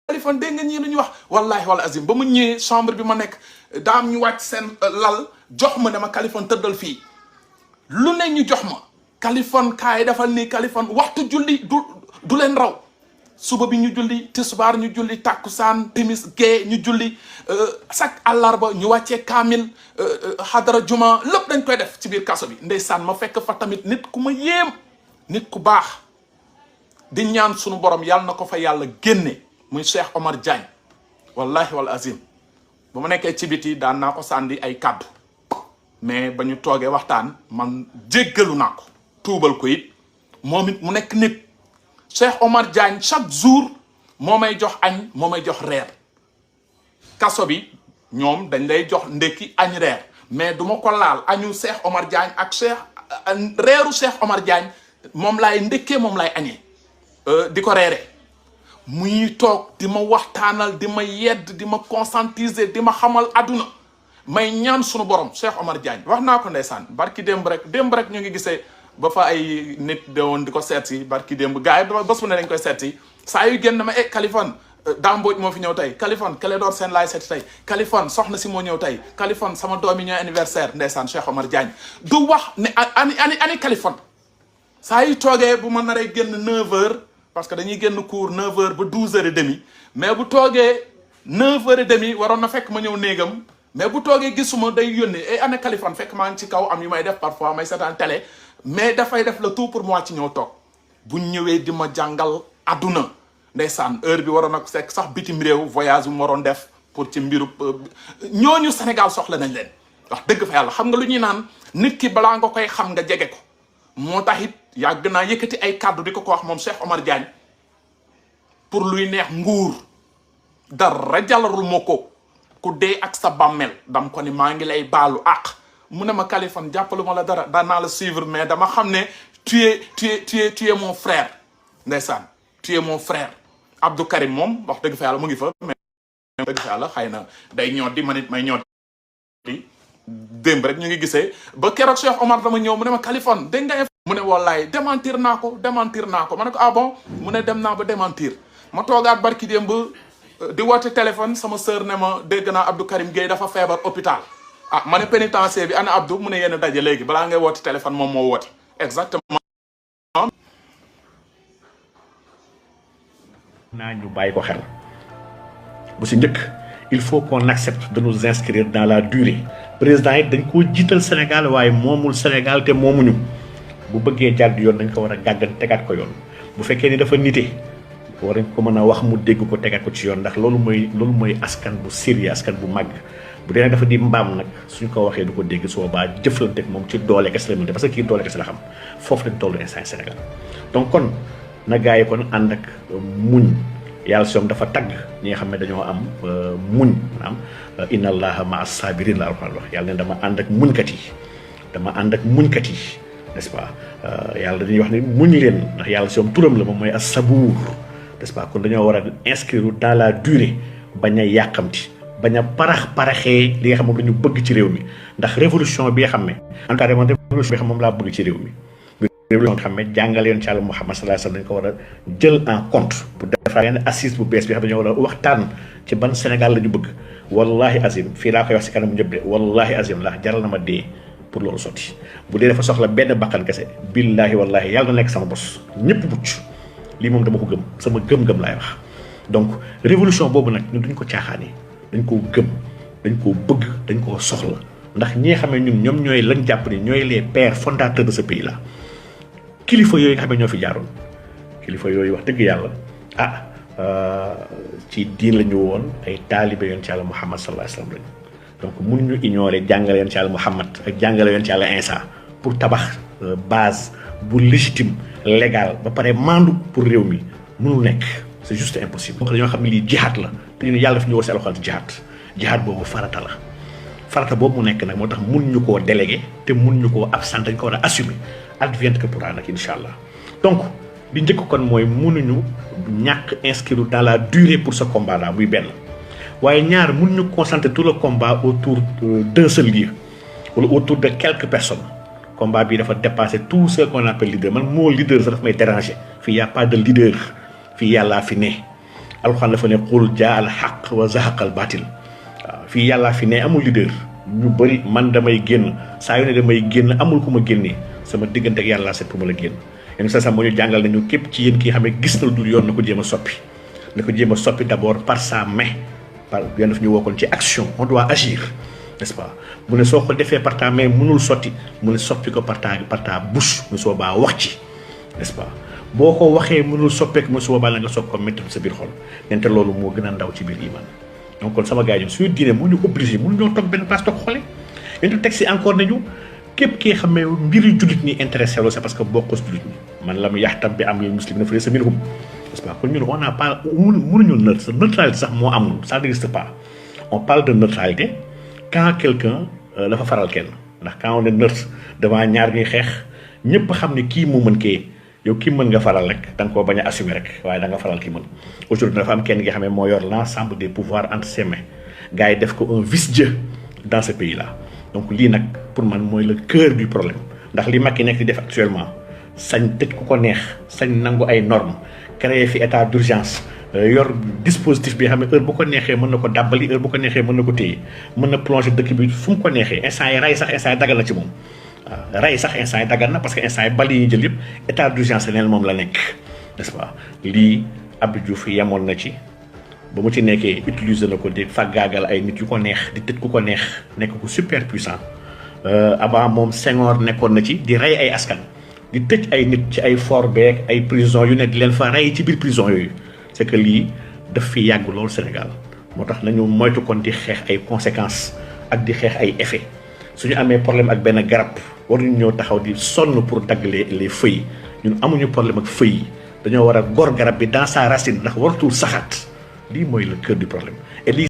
Kaliphone dégg nga ñii lu ñu wax wallahi wal azim ba mu ñëwee chambre bi ma nekk daam ñu wàcc seen lal jox ma dama Kaliphone tëddal fii lu ne ñu jox ma Kaliphone kaay defal nii Kaliphone waxtu julli du leen raw suba bi ñu julli tisbaar ñu julli takkusaan timis gee ñu julli chaque àllarba ñu wàccee kaamil xadara juma lépp dañ koy def ci biir kaso bi ndeysaan ma fekk fa tamit nit ku ma yéem nit ku baax di ñaan sunu borom yàlla na ko fa yàlla génne muy Cheikh Omar Diagne wallahi wal azim ba ma nekkee ci biti daan naa ko sànni ay kàddu mais ba ñu toogee waxtaan man jéggalu naa ko tuubal ko it moom it mu nekk nit Cheikh Omar Diagne chaque jour moo may jox añ moo may jox reer kaso bi ñoom dañ lay jox ndekki añ reer mais du ma ko laal añu Cheikh Omar Diagne ak reeru Cheikh Omar Diagne moom laay ndekkee moom laay añee di ko reere muy toog di ma waxtaanal di ma yedd di ma conscientiser di ma xamal àdduna may ñaan sunu borom Cheikh Omar Diagne wax naa ko ndeysaan barki démb rek ñu ngi gisee ba fa ay nit de woon di ko seet si barki démb gars yi bés bu ne dañ koy seet si saa yu génn ma Kaliphone Dambodj moo fi ñëw tey Kaliphone Clédor Sène laay seet tey Kaliphone soxna si moo ñëw tey Kaliphone sama doom yi ñooy anniversaire ndeysaan Cheikh Omar Diagne du wax ne ani Kaliphone saa yu toogee bu ma naree génn 9h parce que dañuy génn cours 9h ba 12h30 mais bu toogee 9h30 waroon na fekk ma ñëw néegam mais bu toogee gisuma day yónnee ana Kaliphone fekk maa ngi ci kaw am yu may def parfois may seetaan télé mais dafay def le tout pour moi ci ñëw toog bu ñëwee di ma jàngal àdduna ndeysaan heure bi waroon na fekk sax bitim réew voyage bu mu waroon def pour ci mbiru ñooñu Sénégal soxla nañ leen wax dëgg fa yàlla xam nga lu ñuy naan nit ki balaa nga koy xam nga jege ko moo tax it yàgg naa yëkkati ay kàddu di ko wax moom Cheikh Omar Diagne pour luy neex nguur dara jàllarul moo ko ku dee ak sa bàmmeel dam ko ni maa ngi lay baalu àq mu ne ma Kaliphone jàppalu ma la dara daan naa la suivre mais dama xam ne tu es mon frère ndeysaan tu es mon frère Abdou Karim moom wax dëgg fa yàlla mu ngi fa mais dëgg fa yàlla xëy na day ñoot di man it may ñoot di démb rek ñu ngi gisee ba keroog Cheikh Omar dama ñëw mu ne ma Kaliphone dégg nga mu ne wallaay démentir naa ko ma ne ko ah bon mu ne dem naa ba démentir ma toogaat barki démb di woote téléphone sama sœur ne ma dégg naa Abdou Karim Gueye dafa feebar hôpital ah ma ne pénitencier bi ana Abdou mu ne yéen daje léegi balaa ngay woote téléphone moom moo woote exactement. naa ñu bàyyi ko xel bu si njëkk il faut qu'on accepte de nous inscrire dans la durée président yi dañ koo jiital Sénégal waaye moomul Sénégal te moomuñu bu bëggee jàdd yoon dañ ko war a gàggan tegaat ko yoon bu fekkee ni dafa nite war nañ ko mën a wax mu dégg ko tegaat ko ci yoon ndax loolu mooy askan bu sérieux askan bu màgg bu dee nag dafa di mbaam nag suñ ko waxee du ko dégg su boobaa jëflante ak moom ci doole kese la parce que kii doole kese la xam foofu lañ toll instant Sénégal donc kon na gars yi kon ànd ak muñ yàlla si dafa tagg ñi nga xam ne dañoo am muñ maanaam inna allaha maa sabirin la alxuraan wax yàlla ne dama ànd ak muñkat yi n'est-ce pas yàlla dañuy wax ne muñ leen ndax yàlla si turam la moom mooy as-sabuur n'est-ce pas kon dañoo war a inscrire dans la durée bañ a yàqamti bañ a paraxee li nga xam moom la ñu bëgg ci réew mi ndax révolution bi nga xam ne en tout cas révolution bi nga xam moom laa bëgg ci réew mi révolution bi nga xam ne jàngale yoon ci Yàlla Muhammad sallallahu alayhi wasallam dañ ko war a jël en compte pour defar benn assise bu bees bi nga xam ne dañoo war a waxtaan ci ban Sénégal la ñu bëgg wallahi azim fii laa koy wax si kanam ñëpp de wallahi azim la jaral na ma dee pour loolu sotti bu dee dafa soxla benn bakkan kese billahi wallahi yàlla na nekk sama bos ñëpp mucc lii moom dama ko gëm sama gëm-gëm laay wax donc révolution boobu nag ñun duñ ko caaxaane dañ koo gëm dañ koo bëgg dañ koo soxla ndax ñi nga xam ne ñun ñoom ñooy lañ jàpp ni ñooy les pères fondateurs de ce pays là kilifa yooyu nga xam ne ñoo fi jaaroon kilifa yooyu wax dëgg yàlla ci diin la ñu woon ay taalibe yoon ci Yàlla Muhammad sallallahu alayhi wasallam lañu donc mun ñu ignorer jàngale yoon ci Yàlla Muhammad ak jàngale yoon ci Yàlla Insa pour tabax base bu légitime légal ba pare mandu pour réew mi mënul nekk c'est juste impossible. donc dañoo xam ne lii jihaad la te ñu ne yàlla fi ñu war si alxuraan jihaad boobu farata la farata boobu mu nekk nag moo tax mun ñu koo délégué te mun ñu koo absent dañ ko war a assumer advienne que pourra nag incha allah donc li njëkk kon mooy mënuñu ñàkk inscrire dans la durée pour ce combat là muy benn waaye ñaar mënuñu concentrer tout le combat autour d'un seul lieu wala autour de quelques personnes combat bi dafa dépasser tout ce qu'on appelle leader man moo leader sax daf may déranger fii y a pas de leader fii yàllaa fi ne alxuraan dafa ne qul jaa al xaq wa zahaqa al baatil waaw fii yàllaa fi ne amul leader ñu bëri man damay génn saa yu ne damay génn amul ku ma génnee sama diggante ak yàlla set pour ma la génn yéen sa moo ñu jàngal nañu képp ci yéen ki xam ne gis na dul yoon na ko jéem a soppi na ko jéem a soppi d'abord par sa main par yoon daf ñu wokkoon ci action on doit agir n'est-ce pas mu ne soo ko defee par ta main mënul sotti mu ne soppi ko par ta bouche mu soo baa wax ci n'est-ce pas boo ko waxee mënul soppeeku mu soo baa la nga soog ko métti sa biir xol nente loolu moo gën a ndaw ci biir iman donc kon sama gars yi suñu diine mu ñu obligé mënu ñoo toog benn place toog xoole yéen teg si encore nañu képp kii xam ne mbiri jullit ñi intéressé loo c'est parce que bokkos jullit ñi man la mu yaxtam bi am lil muslim na fa sa minhum n'est-ce pas kon ñun on n'a pas mënuñu neutralité sax moo amul ça n'existe pas on parle de neutralité quand quelqu'un dafa faral kenn ndax quand on est neutre devant ñaar ñuy xeex ñëpp xam ne kii moo mën kii yow kii mën nga faral rek da nga koo bañ a assumer rek waaye da nga faral kii mën aujourd'hui dafa am kenn nga xam ne moo yor l'ensemble des pouvoirs entre ses mains gars yi def ko un vice-dieu dans ce pays là donc lii nag pour man mooy le cœur du problème ndax li Macky nekk di def actuellement sañ tëj ku ko neex sañ nangu ay normes créer fi état d'urgence yor dispositif bi nga xam ne heure bu ko neexee mën na ko dàbbali heure bu ko neexee mën na ko téye mën na plonger dëkk bi fu mu ko neexee instant yi ray sax instant yi dagal na ci moom waaw ray sax instant yi dagal na parce que instant yi bali yi jël yëpp état d'urgence neen moom la nekk n'est-ce pas lii Abdou Diouf yemoon na ci ba mu ci nekkee utiliser na ko di faggaagal ay nit yu ko neex di tëj ku ko neex nekk ko super puissant avant moom Senghor nekkoon na ci di rey ay askan di tëj ay nit ci ay fort beeg ay prison yu ne di leen fa rey ci biir prison yooyu c'est que lii daf fi yàgg loolu Sénégal moo tax nañu moytu kon di xeex ay conséquences ak di xeex ay effets suñu amee problème ak benn garab waruñu ñëw taxaw di sonn pour dagg les feuilles ñun amuñu problème ak feuilles yi dañoo war a gor garab bi dans sa racine ndax waratul saxaat lii mooy le cœur du problème et lii